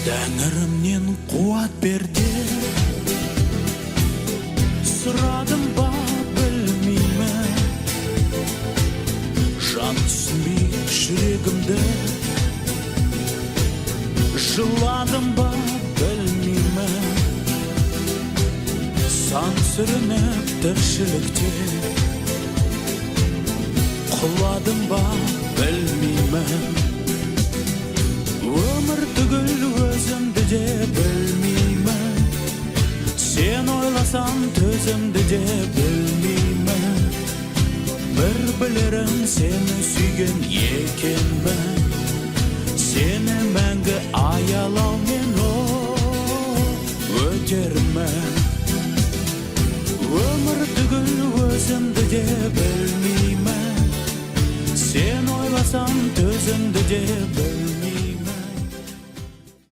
Тәңірімнен қуат бер деп сұрадым ба, білмеймін. Жан түсінбей жүрегімді жыладым ба, білмеймін. Сан сүрініп тіршілікте құладым ба, білмеймін. Өмір түгіл өзімді де білмеймін. Сен ойласам, төзімді де білмеймін. Бір білерім, сені сүйген екенмін. Сені мәңгі аялаумен өтермін. Өмір түгіл өзімді де білмеймін. Сен ойласам, төзімді де білмеймін.